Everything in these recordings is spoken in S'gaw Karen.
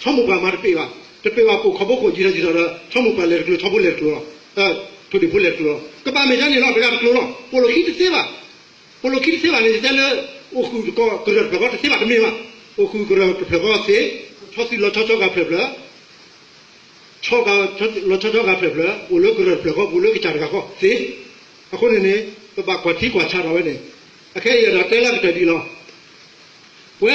ဆီမိၢ်ပှၢ်မၤတပ့ၤဘၣ်, တပ့ၤဘၣ်ပိာ်ခီၣ်ဖိခိၣ်ယံာ်ထီၣ်ယံာ်ထီၣ်ဒီး ဆီမိၢ်ပှၢ်လဲၤတကျိၤ ဆီဖိလဲၤတကျိၤလီၤ, ထိၣ်ဒံၣ်ဖိလဲၤတကျိၤလီၤ. ကဘၣ်မ့ၢ်ဒ်န့ၣ်လီၤ, တဂၤတကျိၤလီၤ. ပိာ်လိာ်ခံတသ့ဘၣ်. ပိာ်လိာ်ခံတသ့ဘၣ်န့ၣ် ယတဲလၢ အိၣ်ဃုာ်တကီၢ်ကရၢၢ်တဖျၢၣ်ဃီတသ့ဘၣ်, တမ့ၢ်ဘၣ်. အိၣ်ဃုာ်ကရၢၢ်တဖျၢၣ်ဃီသ့, ဆီသုးလီၤဆီဆီဂၤဖျၢၣ်ဖျၢၣ် ဆီဂၤလီၤဆီဆီဂၤဖျၢၣ်ဖျၢၣ် အိၣ်လၢကရၢၢ်တဖျၢၣ်ဃီ ပအိၣ်လၢကစၢ်တဂၤဃီသ့. အဃိန့ၣ်န့ၣ် ပဘၣ်ကွၢ်ထံကွၢ်ဆးထီၣ်ဝဲန့ၣ်, အခဲအံၤဒီးတဲလၢကတၢၢ်ဒ်အံၤလီၤ. ပဝဲ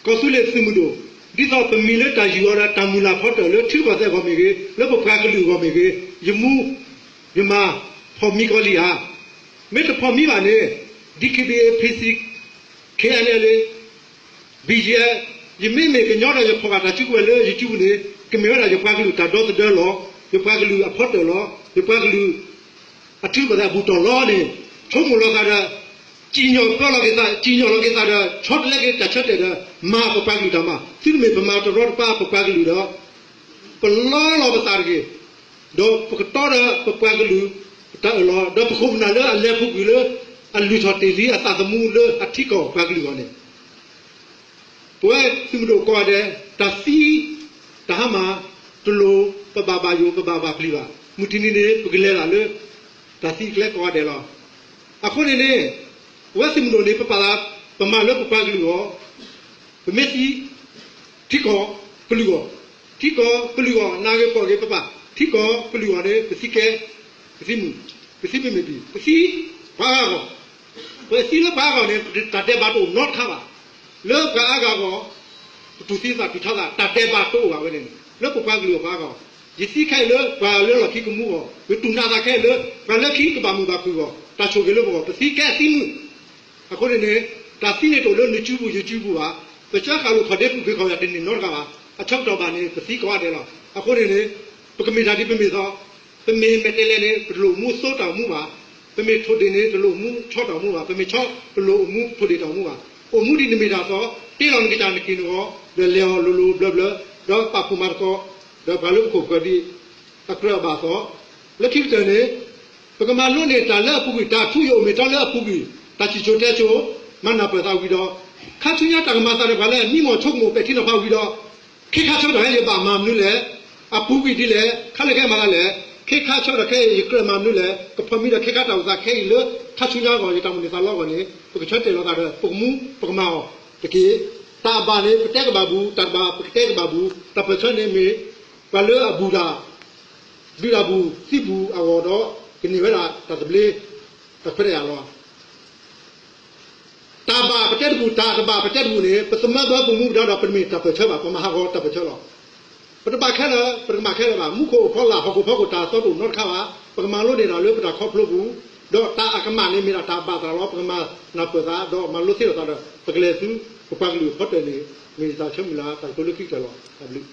ကီၢ်သူလ့ၤသုးမုၢ်ဒိၣ် ဒ်သိးပမံၤလၢတၢ်ယူၢ်အီၤဒီးတၢ်မုၢ်လၢ်ဖီတၢၣ်လၢထံကီၢ်သဲးအဂီၢ်မ့ၢ်ဂ့ၤ, လၢပပှၤကလုာ်အဂီၢ်မ့ၢ်ဂ့ၤ, ယမူ ယမၤ ဖီၣ်မံကီးလံဧါ. မ့ၢ်တဖီၣ်မံဘၣ်န့ၣ် DKBA PC KNLA BGF ယမ့မ့ၢ်ကညီဒီးယဖီၣ်ဃာ်တၢ်စုကဝဲၤလၢယစုပူၤန့ၣ် ကမ့ၢ်ဝဲဒၣ်ယပှၤကလုာ်တၢ်ဒီသဒၢလီၤ, ယပှၤကလုာ်အဖီတၢၣ်လီၤ, ယပှၤကလုာ်အထံကီၢ်သဲးအဘူၣ်တီၢ်လီၤန့ၣ် ဆိကမိၣ်လီၤသးဒီး စံၣ်ညီၣ်ပၢလီၤက့ၤသး, စံၣ်ညီၣ်လီၤက့ၤသးဒီး ဆီတလဲက့ၤတၢ်ဆၢတဲာ်ဒီး မၤပပှၤကလုာ်တၢ်မၤ, သုတမ့ၢ်ပမၤတရီတပါပပှၤကလုာ်ဒီး ပလီလီၤပသးတဂ့ၤ, ဒီးပကတီဒီးပပှၤကလုာ်တၢ်အၢၣ်လီၤ, ဒီးပခိၣ်ပနၢ်လၢအလဲၤပူၤကွံာ်လၢ အလုၢ်ထီၣ်တ့ၢ်လံအသးသမူလၢအထံကီၢ်ပှၤကလုာ်အဂီၢ်န့ၣ် ပဝဲသုးမုၢ်ဒိၣ်ကိးဂၤဒဲး တၢ်သံ တၢ်ဟါမၢ် တလိၣ်ပဘၣ်ဘၣ်ယိၣ် ပဘၣ်ဘၣ်ပျံၤဘၣ်. မုၢ်တနံၤန့ၣ် ပကလဲၤသးလၢ တၢ်သံကျဲကိးဂၤဒဲးလီၤ. အဃိန့ၣ်န့ၣ် ပဝဲသုးမုၢ်ဒိၣ်န့ၣ် ပပာ်သး ပမၤလၢပပှၤကလုာ်အဂီၢ် ပမ့ၢ်သံ ထံကီၢ်ကလုာ်အဂီၢ်, ထံကီၢ်ကလုာ်အဂီၢ် နၢ်ဂ့ၤကီၢ်ဂ့ၤ ပပာ် ထံကီၢ်ကလုာ်အဂီၢ်န့ၣ် ပသံကဲ ပသံမုၢ်, ပသံမ့မ့ၢ်ဘၣ် ပသံပှၤအါဂၤအဂီၢ်, ပသံလၢပှၤအါဂၤအဂီၢ်န့ၣ် တၢ်ဒဲးဘးတအိၣ်နီတခါဘၣ်. လၢပှၤအါဂၤအဂီၢ် ပတူၢ်သံသးတူၢ်ထီသး တၢ်ဒဲးဘးတအိၣ်ဘၣ်ဝဲန့ၣ် လၢပပှၤကလုာ်အပှၤအါဂၤအဂီၢ်, ယသံခဲအံၤလၢပှၤလၢလီၢ်ခံကမူအဂီၢ်, ယတူၢ်နာ်သးခဲအံၤလၢ ပှၤလၢခံကဘၣ်မုာ်ဘၣ်ခုၣ်အဂီၢ်, တၢ်ဆိၣ်ဂ့ၤလၢပဂီၢ် ပသံကဲသံမုၢ် အဃိန့ၣ်န့ၣ် တၢ်သံန့ၣ်တအိၣ်လၢနစုပူၤယစုပူၤဘၣ်. ပဆၢဃာ်လိာ်ခီၣ်ဒ့ပူၤခ့ခီၣ်ယၤတန့ၢ်နီတဂၤဘၣ်. အဆၢကတီၢ်ဘၣ်န့ၣ် ပသံကိးဂၤဒဲးလီၤ. အဃိန့ၣ်န့ၣ် ပကမ့ၢ်တၢ်ဒ်ပမ့ၢ်သိး ပမ့ၢ်မဲာ်တဲးလဲးန့ၣ် ပတလိၣ်အိၣ်မူသိတၢ်အိၣ်မူဘၣ်. ပမ့ၢ်ထိၣ်ဒ့ၣ်န့ၣ် တလိၣ်အိၣ်မူဆီတၢ်အိၣ်မူဘၣ်. ပမ့ၢ်ဆီ တလိၣ်အိၣ်မူထိၣ်ဒ့ၣ်တၢ်အိၣ်မူဘၣ်. အိၣ်မူဒ်နမ့ၢ်တၢ်သိး တ့လီၤနကစၢ်နက့ၢ်နဂီၤ ဒီးလဲၤအီၤလိၤလိၤဘျၢဘျၢ ဒီးပာ်ဖှိၣ်မၤသကိး ဒီးပှၤလၢပခိၣ်ပဃၢၤဒ် အကြၢးအဘၣ်အသိး, လၢခံကတၢၢ်န့ၣ် ပကမၤလိန့ၢ်တၢ်လၢအပူၤကွံာ် တၢ်ထူယိာ်အိၣ်မ့ၢ်တီလၢအပူၤကွံာ် တၢ်စံၣ်စိၤတဲစိၤ မၤနၢ်ပၢၢ်သးဝံၤဒီး ခါဆူညါတၢ်ကမၤသးဒီးပှၤလၢအမံမီၢ်ဆိကမိၣ်ပဲာ်ထံနီၤဖးဝံၤဒီး ခ့ခါဆၢကတီၢ်ခဲအံၤယဘၣ်မၤမနုၤလဲၣ်, အပူၤကွံာ်ဒ်လဲၣ်, ခါလၢခဲမၤသးလဲၣ်, ခ့ခါဆၢကတီၢ်ခဲအံၤယကြၢးမၤမနုၤလဲၣ်, ကဖီၣ်မံဒီးခ့ခါတၢ်အိၣ်သးခဲအံၤလၢ ခါဆူညါအဂီၢ် ယတၢ်မိၣ်န့ၢ်သးလီအဂီၢ်န့ၣ် ပကဆၢတဲာ်လီၤသးဒီး ပကမူပကမၣ်အီၤတက့ၢ်. တၢ်ဘၣ်န့ၣ် ပတဲကဘၣ်ဘူး, တၢ်တဘၣ်ပကတဲကဘၣ်ဘူး, တၢ်ပၢၢ်ဆၢန့ၣ်မ့ၢ် ပှၤလၢအဘူးတၢ် ဒုးတၢ်ဘူးသံဘူးအဂီၢ်ဒီး ကန့ၢ်ဝဲဒၣ်တၢ်သဘျ့ တၢ်ခွဲးတၢ်ယာ်လီၤ. တၢ်ဘၣ်ပတဲတဘူး တၢ်တဘၣ်ပတဲတဘူးန့ၣ် ပသမၢဘၢပမူပဒါဒီး ပတမ့ၢ်တၢ်ပၢၢ်ဆၢဘၣ်, ပမၤဟးဂီၤတၢ်ပၢၢ်ဆၢလီၤ. ပတဘၣ်ခဲလၢာ် ပတကမၣ်ခဲလၢာ်ဘၣ်. မူခိၣ်အိၣ်ဖီလာ် ဟီၣ်ခိၣ်ဖီခိၣ် တၢ်သီတအိၣ်နီတခါဘၣ်. ပကမၤလိန့ၢ်တၢ်လၢပတၢ်ခီဖျိပူၤ, ဒီးတၢ်အကမၣ်န့ၣ်မ့ၢ်ဒၣ်တၢ်ဘၣ်သးလီၤ. ပကမၤနၢ်ပၢၢ်သး ဒီးမၤလိသ့ထီၣ်သးဒီး ပကလဲၤဆူပပှၤကလုာ်အဖီတၢၣ်န့ၣ် မ့ၢ်တၢ်ဆၢမုၢ်လၢ် တၢ်ကတိၤလၢခံကတၢၢ်လီၤ. တၢ်ဘျုး